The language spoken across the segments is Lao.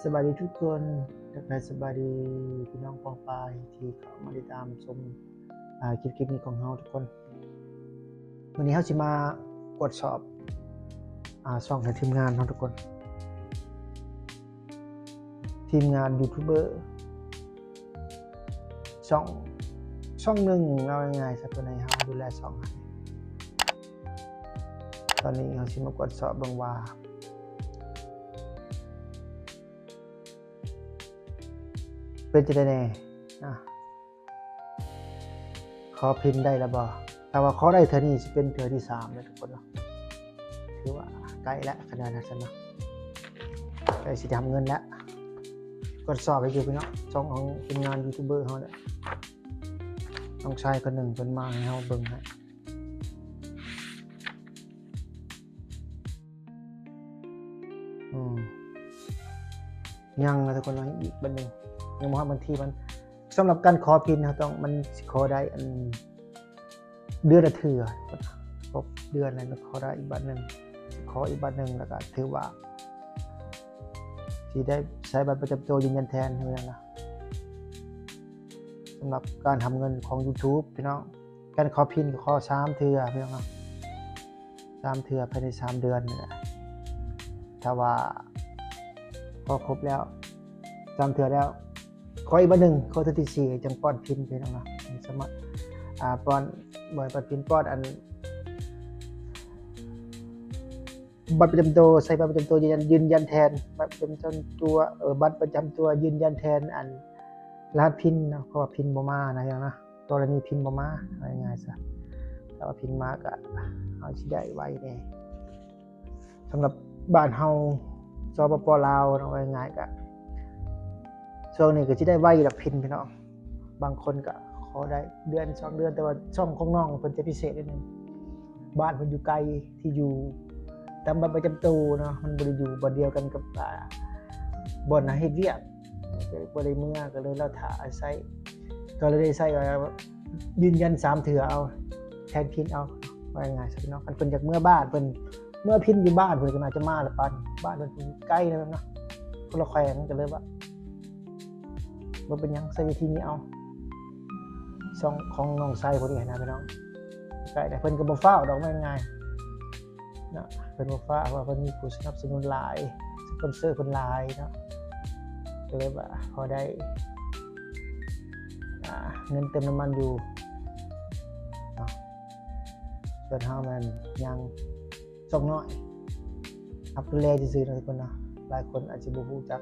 ສະບາຍດີທຸກຄົນ ທັກທາຍສະບາຍດີພີ່ນ້ອງປ້ອງປາຍທີ່ເຂົ້າມາຕິດຕາມຊົມ ອາ ຄລິບ ຄລິບນີ້ຂອງເຮົາທຸກຄົນ. ມື້ນີ້ເຮົາຊິມາກວດສອບ ອາ ຊ່ອງໃຫ້ທີມງານເຮົາທຸກຄົນ ທີມງານຢູທູບເບີ ຊ່ອງ ຊ່ອງໜຶ່ງ ເວົ້າງ່າຍໆຊະ ເພິ່ນໃຫ້ເຮົາດູແລຊ່ອງໃຫ້. ຕອນນີ້ເຮົາຊິມາກວດສອບເບິ່ງວ່າ ເປັນຈັ່ງໃດແດ່ ອາ ຂໍພິນໄດ້ແລ້ວບໍ່? ຖ້າວ່າຂໍໄດ້ເທື່ອນີ້ ຊິເປັນເທື່ອທີສາມແລ້ວທຸກຄົນເນາະ. ຖືວ່າໃກ້ແລ້ວ ຂະໜາດນັ້ນຊັ້ນເນາະ ໃກ້ຊິໄດ້ຮັບເງິນແລ້ວ. ກວດສອບໃຫ້ຢູ່ພີ່ນ້ອງ ຊ່ອງຂອງທີມງານຢູທູບເບີເຮົາແຫຼະ ນ້ອງຊາຍຄົນໜຶ່ງເພິ່ນມາໃຫ້ເຮົາເບິ່ງໃຫ້. ອືມ ຍັງນະທຸກຄົນເນາະ ຍັງອີກບັດໜຶ່ງ ຍັງບໍ່ຮອດວັນທີມັນ. ສຳລັບການຂໍພິນເຮົາຕ້ອງ ມັນຊິຂໍໄດ້ອັນ ເດືອນລະເທື່ອ ຄົບເດືອນແລ້ວຂໍໄດ້ອີກບັດໜຶ່ງ ຂໍອີກບັດໜຶ່ງ ແລ້ວກະຖືວ່າຊິໄດ້ໃຊ້ບັດປະຈຳໂຕຢືນຢັນແທນ ເຫັນບໍ່ລະ? ສຳລັບການຮັບເງິນຂອງຢູທູບພີ່ນ້ອງ ການຂໍພິນກໍຂໍສາມເທື່ອພີ່ນ້ອງເນາະ ສາມເທື່ອພາຍໃນສາມເດືອນນີ້ແຫຼະ. ຖ້າວ່າຂໍຄົບແລ້ວ ສາມເທື່ອແລ້ວ ຂໍອີກບັດໜຶ່ງ ຂໍເທື່ອທີສີ່ ຈັ່ງປ້ອນພິນພີ່ນ້ອງເນາະ. ສາມາດ ອາ ປ້ອນ ບໍ່ໃຫ້ປ້ອນພິນ ປ້ອນອັນ ບັດປະຈຳໂຕ ໃຊ້ບັດປະຈຳໂຕຢືນຢັນ ຢືນຢັນແທນ ບັດປະຈຳຕົວ ເອີ ບັດປະຈຳຕົວຢືນຢັນແທນອັນ ລະຫັດພິນເນາະ ເພາະວ່າພິນບໍ່ມານະພີ່ນ້ອງນະ. ກໍລະນີພິນບໍ່ມາ ເອົາງ່າຍໆຊະ ຖ້າວ່າພິນມາກະເຮົາຊິໄດ້ໄວແດ່. ສຳລັບບ້ານເຮົາ ສປປ ລາວເນາະ ເວົ້າງ່າຍໆກະ ຊ່ວງນີ້ກໍຊິໄດ້ໄວດອກພິນພີ່ນ້ອງ. ບາງຄົນກໍຂໍໄດ້ເດືອນສອງເດືອນ ແຕ່ວ່າຊ່ອງຂອງນ້ອງເພິ່ນຈະພິເສດໜ້ອຍໜຶ່ງ ບ້ານເພິ່ນຢູ່ໄກ ທີ່ຢູ່ຕາມບັດປະຈຳໂຕເນາະ ມັນບໍ່ໄດ້ຢູ່ບ່ອນດຽວກັນກັບ ອາ ບ່ອນເຮົາເຮັດວຽກ ກໍບໍ່ໄດ້ເມືອ ກໍເລີຍລາວຖ້າອາໄສ ກໍເລີຍໄດ້ໃຊ້ວ່າຢືນຢັນສາມເທື່ອເອົາ ແທນພິນເອົາ ວ່າງ່າຍໆຊະເນາະ. ຄັນເພິ່ນຢາກເມືອບ້ານ ເພິ່ນເມືອພິນຢູ່ບ້ານ ເພິ່ນກໍໜ້າຈະມາລະປານ ບ້ານເພິ່ນໄກນະເນາະ ຄົນລະແຂວງ ກໍເລີຍວ່າ ບໍ່ເປັນຫຍັງ ໃຊ້ວິທີນີ້ເອົາ ຊ່ອງຂອງນ້ອງຊາຍຜູ້ນີ້ນະພີ່ນ້ອງ ໃກ້ແລ້ວ ເພິ່ນກໍບໍ່ຟ້າວດອກ ວ່າງ່າຍໆເນາະ ເພິ່ນບໍ່ຟ້າວ ເພາະວ່າເພິ່ນມີຜູ້ສະໜັບສະໜູນຫຼາຍ ສະປອນເຊີເພິ່ນຫຼາຍເນາະ ກໍເລີຍວ່າພໍໄດ້ ອາ ເງິນເຕີມນ້ຳມັນຢູ່ເນາະ. ສ່ວນເຮົາແມ່ນຍັງຊ່ອງນ້ອຍ ຮັບດູແລຊື່ໆເນາະທຸກຄົນເນາະ. ຫຼາຍຄົນອາດຈະບໍ່ຮູ້ຈັກ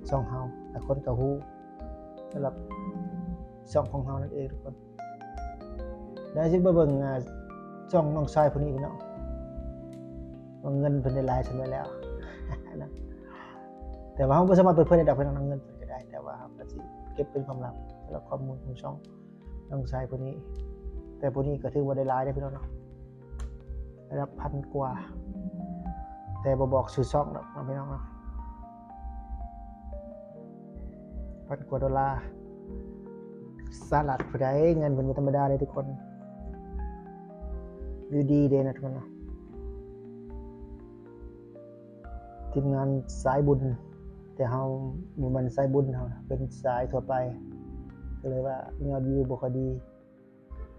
ຊ່ອງເຮົາ ຫຼາຍຄົນກໍຮູ້ສຳລັບຊ່ອງຂອງເຮົານັ້ນເອງທຸກຄົນ. ດຽວຊິມາເບິ່ງ ອາ ຊ່ອງນ້ອງຊາຍຜູ້ນີ້ພີ່ນ້ອງ ວ່າເງິນເພິ່ນໄດ້ຫຼາຍສ່ຳໃດແລ້ວ ນະ ແຕ່ວ່າເຮົາບໍ່ສາມາດເປີດເຜີຍໄດ້ດອກພີ່ນ້ອງ ເງິນເພິ່ນກໍໄດ້ ແຕ່ວ່າເຮົາກໍຊິເກັບເປັນຄວາມລັບ ສຳລັບຂໍ້ມູນຂອງຊ່ອງ ນ້ອງຊາຍຜູ້ນີ້ ແຕ່ຜູ້ນີ້ກໍຖືວ່າໄດ້ຫຼາຍເດ້ພີ່ນ້ອງເນາະ ລະດັບພັນກວ່າ ແຕ່ບໍ່ບອກຊື່ຊ່ອງດອກເນາະພີ່ນ້ອງເນາະ. ພັນກວ່າໂດລາສະຫະລັດ ຜູ້ໃດເງິນເພິ່ນບໍ່ທຳມະດາເດ້ທຸກຄົນ ຢູ່ດີເດ້ນະທຸກຄົນເນາະ. ທີມງານສາຍບຸນ ແຕ່ເຮົາບໍ່ແມ່ນສາຍບຸນ ເຮົາເປັນສາຍທົ່ວໄປ ກໍເລີຍວ່າຍອດວິວບໍ່ຄ່ອຍດີ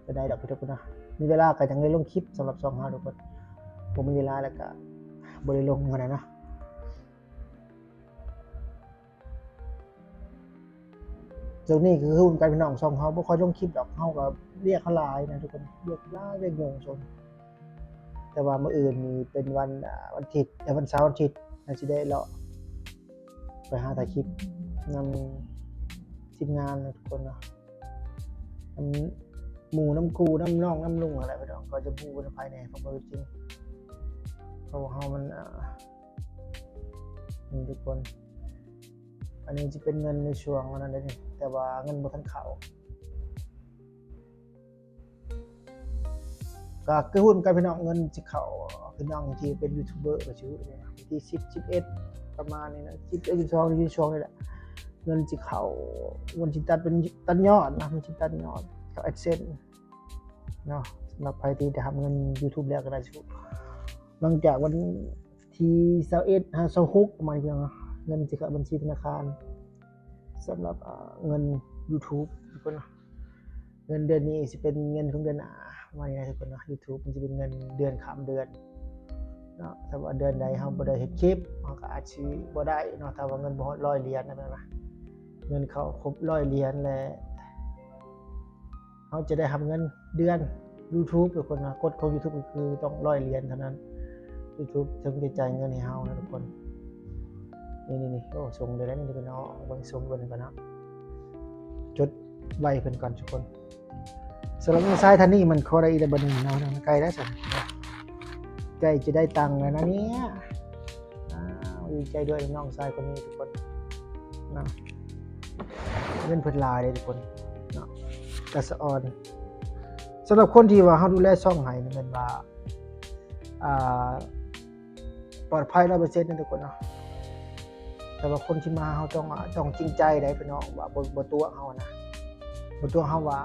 ປານໃດດອກພີ່ນ້ອງເນາະ. ມີເວລາກໍຈັ່ງໄດ້ລົງຄລິບສຳລັບຊ່ອງເຮົາທຸກຄົນ ບໍ່ມີເວລາແລ້ວກໍບໍ່ໄດ້ລົງຫັ້ນນະເນາະ. ຊ່ວງນີ້ກໍຄືກັນພີ່ນ້ອງ ຊ່ອງເຮົາບໍ່ຄ່ອຍລົງຄລິບດອກ ເຮົາກໍວຽກເຮົາຫຼາຍນະທຸກຄົນ ວຽກຫຼາຍ ວຽກຫຍຸ້ງຊ່ວງ. ແຕ່ວ່າມື້ອື່ນນີ້ເປັນວັນ ອາ ວັນທິດ ເອີ ວັນເສົາ ວັນທິດ ເຮົາຊິໄດ້ເລາະໄປຫາຖ່າຍຄລິບນຳທີມງານນະທຸກຄົນເນາະ ນຳໝູ່ນຳຄູ່ ນຳນ້ອງນຳລຸງຫັ້ນແຫຼະພີ່ນ້ອງ ກໍຈະໝູ່ນຳໃຜແດ່ ເພາະວ່າຈິງ ເພາະວ່າເຮົາມັນ ອາ ນີ້ທຸກຄົນ ອັນນີ້ຈະເປັນເງິນໃນຊ່ວງອັນນັ້ນເດ້ ແຕ່ວ່າເງິນບໍ່ທັນເຂົ້າ. ກໍຄືຮູ້ນຳກັນພີ່ນ້ອງ ເງິນຊິເຂົ້າ ພີ່ນ້ອງທີ່ເປັນຢູທູບເບີກໍຊິຮູ້ ວັນທີສິບ ສິບເອັດ ປະມານນີ້ນະ ສິບເອັດ ສິບສອງ ຢູ່ຊ່ວງນີ້ແຫຼະ ເງິນຊິເຂົ້າ ເງິນຊິຕັດເປັນ ຕັດຍອດນະ ມັນຊິຕັດຍອດເຂົ້າ AdSense ເນາະ. ສຳລັບໃຜທີ່ໄດ້ຮັບເງິນຢູທູບແລ້ວກໍໜ້າຈະຮູ້ ຫຼັງຈາກວັນທີຊາວເອັດ ຫາ ຊາວຫົກ ປະມານນີ້ພີ່ນ້ອງເນາະ ເງິນຊິເຂົ້າບັນຊີທະນາຄານ ສຳລັບ ເອີ ເງິນ YouTube ທຸກຄົນເນາະ. ເງິນເດືອນນີ້ຊິເປັນເງິນຂອງເດືອນໜ້າ ປະມານນີ້ນະທຸກຄົນເນາະ. YouTube ມັນຊິເປັນເງິນເດືອນຂ້າມເດືອນເນາະ. ຖ້າວ່າເດືອນໃດເຮົາບໍ່ໄດ້ເຮັດຄລິບ ເຮົາກໍອາດຊິບໍ່ໄດ້ເນາະ ຖ້າວ່າເງິນບໍ່ຮອດຮ້ອຍຫຼຽນນະ. ເງິນເຂົ້າຄົບຮ້ອຍຫຼຽນແລ້ວ ເຮົາຈະໄດ້ຮັບເງິນເດືອນ YouTube ທຸກຄົນນະ. ກົດຂອງ YouTube ກໍຄືຕ້ອງຮ້ອຍຫຼຽນເທົ່ານັ້ນ YouTube ເຖິງຈະຈ່າຍເງິນໃຫ້ເຮົານະທຸກຄົນ. ນີ້ໆໆ ໂອ້ ສົ່ງໄດ້ແລ້ວນີ້ພີ່ນ້ອງ ເບິ່ງສົ່ງເບິ່ງກ່ອນເນາະ. ຈົດໄວ້ເພິ່ນກ່ອນທຸກຄົນ. ສຳລັບນ້ອງຊາຍທ່ານນີ້ມັນຂໍໄດ້ອີກແລ້ວບັດນີ້ເນາະ ໃກ້ແລ້ວຊັ້ນ ໃກ້ຈະໄດ້ຕັງແລ້ວນະເນຍ. ອ້າວ ດີໃຈດ້ວຍນ້ອງຊາຍຄົນນີ້ທຸກຄົນເນາະ. ເງິນເພິ່ນຫຼາຍເດ້ທຸກຄົນເນາະ ກະສະອອນ. ສຳລັບຄົນທີ່ວ່າເຮົາດູແລຊ່ອງໃຫ້ນີ້ແມ່ນວ່າ ອ່າ ປອດໄພຮ້ອຍເປີເຊັນນະທຸກຄົນເນາະ. ແຕ່ວ່າຄົນທີ່ມາເຮົາຕ້ອງ ຕ້ອງຈິງໃຈໄດ໋ພີ່ນ້ອງ ວ່າບໍ່ ບໍ່ຕົວະເຮົານະ ບໍ່ຕົວະເຮົາວ່າ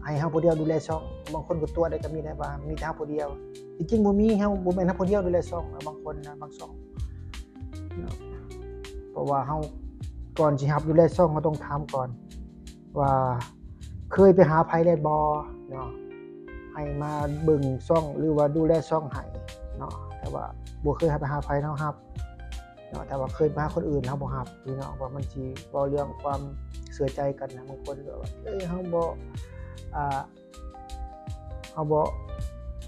ໃຫ້ເຮົາຜູ້ດຽວດູແລຊ່ອງ. ບາງຄົນກໍຕົວະໄດ້ກໍມີໄດ໋ ວ່າມີແຕ່ເຮົາຜູ້ດຽວ. ທີ່ຈິງບໍ່ມີ ເຮົາ ບໍ່ແມ່ນເຮົາຜູ້ດຽວດູແລຊ່ອງ ບາງຄົນນະ ບາງຊ່ອງເນາະ. ເພາະວ່າເຮົາ ກ່ອນຊິຮັບດູແລຊ່ອງ ເຮົາຕ້ອງຖາມກ່ອນ ວ່າເຄີຍໄປຫາໃຜແລ້ວບໍ່ເນາະ ໃຫ້ມາເບິ່ງຊ່ອງ ຫຼືວ່າດູແລຊ່ອງໃຫ້ເນາະ. ແຕ່ວ່າບໍ່ເຄີຍໄປຫາໃຜເຮົາຮັບເນາະ ແຕ່ວ່າເຄີຍໄປຫາຄົນອື່ນເຮົາບໍ່ຮັບພີ່ນ້ອງ. ວ່າມັນຊິເວົ້າເລື່ອງຄວາມເຊື່ອໃຈກັນນະ ບາງຄົນກໍວ່າ ເອີ ເຮົາບໍ່ ອ່າ ເຮົາບໍ່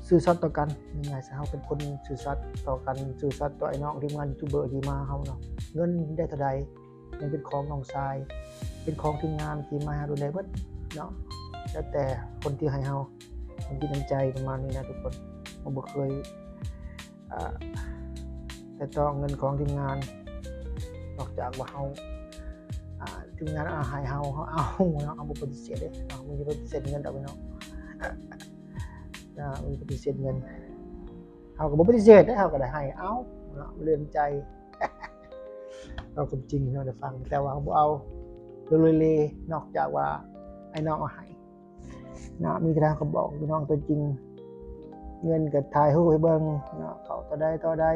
ຊື່ສັດຕໍ່ກັນ ງ່າຍໆຊະ ເຮົາເປັນຄົນຊື່ສັດຕໍ່ກັນ ຊື່ສັດຕໍ່ໄອ້ນ້ອງທີມງານຢູທູບເບີທີ່ມາເຮົາເນາະ. ເງິນໄດ້ເທົ່າໃດ ຍັງເປັນຂອງນ້ອງຊາຍ ເປັນຂອງທີມງານທີ່ມາຫາດູແລເບິດເນາະ. ແລ້ວແຕ່ຄົນທີ່ໃຫ້ເຮົາ ນ້ຳຈິດນ້ຳໃຈປະມານນີ້ນະທຸກຄົນ. ເຮົາບໍ່ເຄີຍ ອ່າ ແຕະຕ້ອງເງິນຂອງທີມງານ ນອກຈາກວ່າເຮົາ ອ່າ ທີມງານເອົາໃຫ້ເຮົາ ເຮົາເອົາເນາະ. ເຮົາບໍ່ປະຕິເສດເດ້ເນາະ ບໍ່ປະຕິເສດເງິນດອກພີ່ນ້ອງ ນະ ບໍ່ປະຕິເສດເງິນ. ເຮົາກໍບໍ່ປະຕິເສດເດ້ ເຮົາກໍໄດ້ໃຫ້ ເອົາເນາະ ເລື່ອງໃຈ ເວົ້າຄວາມຈິງໃຫ້ນ້ອງໄດ້ຟັງ. ແຕ່ວ່າເຮົາບໍ່ເອົາໂລເລ ນອກຈາກວ່າໃຫ້ນ້ອງເອົາໃຫ້ເນາະ. ມີກະດານກໍບອກພີ່ນ້ອງຕົວຈິງ ເງິນກໍຖ່າຍຮູບໃຫ້ເບິ່ງເນາະ ເຂົ້າເທົ່າໃດເທົ່າໃດ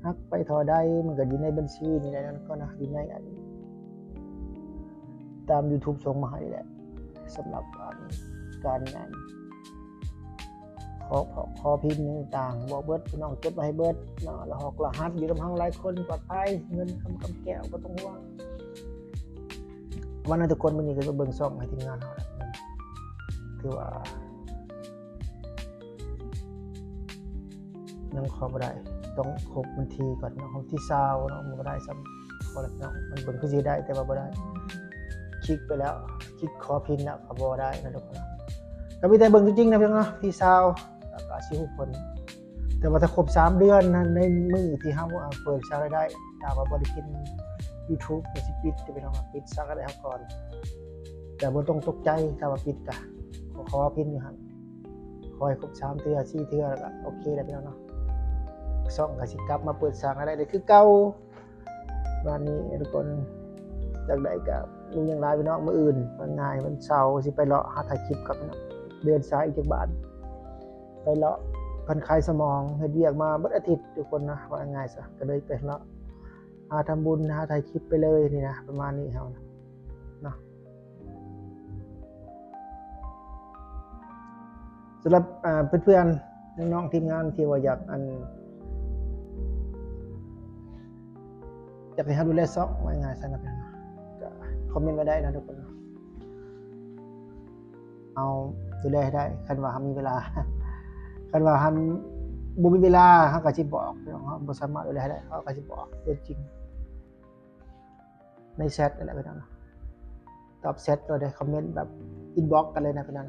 ຫັກໄປເທົ່າໃດ ມັນກໍຢູ່ໃນບັນຊີນີ້ແຫຼະ ນັ້ນກໍນະ ຢູ່ໃນອັນ ຕາມຢູທູບສົ່ງມາໃຫ້ແຫຼະ. ສຳລັບອັນ ການອັນ ຂໍ ຂໍ ຂໍພິມຕ່າງໆ ບອກເບິດ ພີ່ນ້ອງຈົດໄວ້ໃຫ້ເບິດເນາະ. ລະຫອກລະຫັດຢູ່ນຳເຮົາຫຼາຍຄົນ ປອດໄພ ເງິນຄຳ ຄຳແກ້ວ ບໍ່ຕ້ອງຫ່ວງ. ວັນນັ້ນທຸກຄົນ ມື້ນີ້ກໍມາເບິ່ງຊ່ອງໃຫ້ທີມງານເຮົາແຫຼະ ຖືວ່າ ຍັງຂໍບໍ່ໄດ້ ຕ້ອງຄົບວັນທີກ່ອນເນາະ ວັນທີຊາວເນາະ ບໍ່ໄດ້ຊ້ຳ ຂໍແລ້ວເນາະ. ມັນເບິ່ງຄືຊິໄດ້ ແຕ່ວ່າບໍ່ໄດ້ ຄລິກໄປແລ້ວ ຄລິກຂໍພິມແລ້ວກໍບໍ່ໄດ້ນະທຸກຄົນ. ກໍມີແຕ່ເບິ່ງຕົວຈິງນະພີ່ນ້ອງເນາະ ທີຊາວ ແລ້ວກໍຊິຮູ້ຜົນ. ແຕ່ວ່າຖ້າຄົບສາມເດືອນນະ ໃນມື້ທີ່ເຮົາ ເປີດສ້າງລາຍໄດ້ ຖ້າວ່າບໍ່ໄດ້ກິນຢູທູບ ກໍຊິປິດ ຈະໄປທຳປິດສ້າງລາຍໄດ້ເຮົາກ່ອນ. ແຕ່ບໍ່ຕ້ອງຕົກໃຈ ຖ້າວ່າປິດກະຂໍພິມຢູ່ຫັ້ນ ຂໍໃຫ້ຄົບສາມເທື່ອ ສີ່ເທື່ອ ແລ້ວກະໂອເຄແລ້ວພີ່ນ້ອງເນາະ. ຊ່ອງກະຊິກັບມາເປີດສ້າງລາຍໄດ້ຄືເກົ່າ. ບາດນີ້ທຸກຄົນ ຈັ່ງໃດກະມີຫຍັງຫຼາຍພີ່ນ້ອງ. ມື້ອື່ນ ວັນງ່າຍ ວັນເສົາ ຊິໄປເລາະຫາຖ່າຍຄລິບກັບພີ່ນ້ອງ ເດີນສາຍອີກຈັກບາດ ໄປເລາະຜ່ອນຄາຍສະໝອງ ເຮັດວຽກມາເບິດອາທິດທຸກຄົນນະ ເວົ້າງ່າຍໆຊະ ກໍເລີຍໄປເລາະ ຫາທຳບຸນ ຫາຖ່າຍຄລິບໄປເລີຍນີ້ນະ ປະມານນີ້ເຮົານະເນາະ. ສຳລັບ ອ່າ ເພື່ອນໆ ນ້ອງໆ ທີມງານທີ່ວ່າຢາກ ອັນ ຢາກໃຫ້ເຮົາດູແລຊ່ອງ ເວົ້າງ່າຍໆຊະນະ ກໍຄອມເມັນໄວ້ໄດ້ນະທຸກຄົນເນາະ. ເຮົາດູແລໃຫ້ໄດ້ ຄັນວ່າເຮົາມີເວລາ. ຄັນວ່າເຮົາບໍ່ມີເວລາ ເຮົາກໍຊິບອກພີ່ນ້ອງ ເຮົາບໍ່ສາມາດດູແລໃຫ້ໄດ້ ເຮົາກໍຊິບອກຕົວຈິງໃນແຊັດນັ້ນແຫຼະພີ່ນ້ອງ. ຕອບແຊັດໂລດເດ້ ຄອມເມັນແບບອິນບັອກກັນເລີຍນະພີ່ນ້ອງ.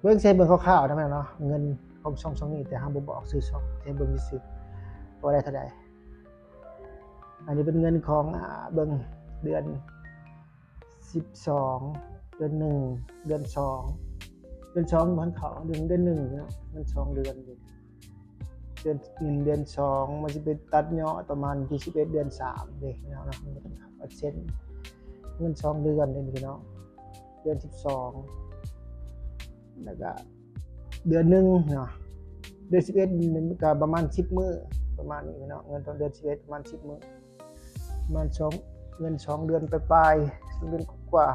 ເບິ່ງ ຊິໃຫ້ເບິ່ງຄ່າວໆນະພີ່ນ້ອງເນາະ ເງິນຂອງຊ່ອງ ຊ່ອງນີ້ ແຕ່ເຮົາບໍ່ບອກຊື່ຊ່ອງ ຊິໃຫ້ເບິ່ງຊື່ໆ ວ່າໄດ້ເທົ່າໃດ. ອັນນີ້ເປັນເງິນຂອງ ອ່າ ເບິ່ງເດືອນສິບສອງ ເດືອນໜຶ່ງ ເດືອນສອງ ເດືອນສອງບໍ່ທັນເຂົ້າ ເດືອນ ເດືອນໜຶ່ງເນາະ ມັນສອງເດືອນເດ້. ເດືອນ ເງິນເດືອນສອງ ມັນຊິໄປຕັດຍໍ້ຕອນປະມານທີສິບເອັດ ເດືອນສາມເດ້ເນາະ ມັນກໍຕ້ອງເອົາເຊັນ ເງິນສອງເດືອນເດ້ພີ່ນ້ອງ ເດືອນສິບສອງ ແລ້ວກະເດືອນໜຶ່ງເນາະ ເດືອນສິບເອັດ ມັນກະປະມານສິບມື້ ປະມານນີ້ພີ່ນ້ອງ ເງິນເດືອນສິບເອັດ ປະມານສິບມື້ ປະມານສອງ ເງິນສອງເດືອນປາຍໆ ສອງເດືອນກວ່າ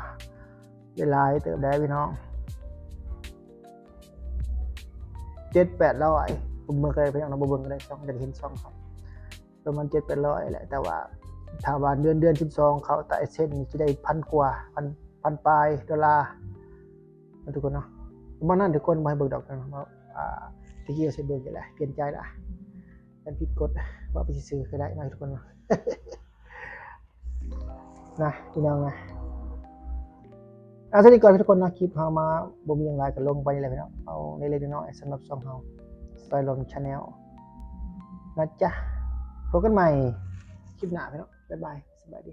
ໄດ້ຫຼາຍເຕີບແລ້ວພີ່ນ້ອງ ເຈັດແປດຮ້ອຍ ບໍ່ເບິ່ງກໍໄດ້ພີ່ນ້ອງເນາະ ບໍ່ເບິ່ງກໍໄດ້ ຊ່ອງ ຢາກເຫັນຊ່ອງເຂົາ ປະມານເຈັດແປດຮ້ອຍແຫຼະ ແຕ່ວ່າຖ້າວ່າເດືອນ ເດືອນສິບສອງເຂົ້າຕາ AdSense ນີ້ຈະໄດ້ພັນກວ່າ ພັນ ພັນປາຍໂດລາ ເນາະທຸກຄົນເນາະ ປະມານນັ້ນທຸກຄົນ ບໍ່ໃຫ້ເບິ່ງດອກເນາະ ເພາະວ່າ ອ່າ ຕະກີ້ວ່າຊິເບິ່ງຢູ່ແຫຼະ ປ່ຽນໃຈລະ ມັນຜິດກົດ ເວົ້າໄປຊື່ໆກໍໄດ້ເນາະທຸກຄົນເນາະ ນະ ພີ່ນ້ອງນະ ເອົາ ສ່ຳນີ້ກ່ອນທຸກຄົນເນາະ ຄລິບເຮົາມາບໍ່ມີຫຍັງຫຼາຍ ກໍລົງໄປນີ້ແຫຼະພີ່ນ້ອງ ເອົາເລັກໆນ້ອຍໆ ສຳລັບຊ່ອງເຮົາ Style Lone Channel ນະຈ໊ະ ພົບກັນໃໝ່ຄລິບໜ້າພີ່ນ້ອງ ບາຍບາຍ ສະບາຍດີ.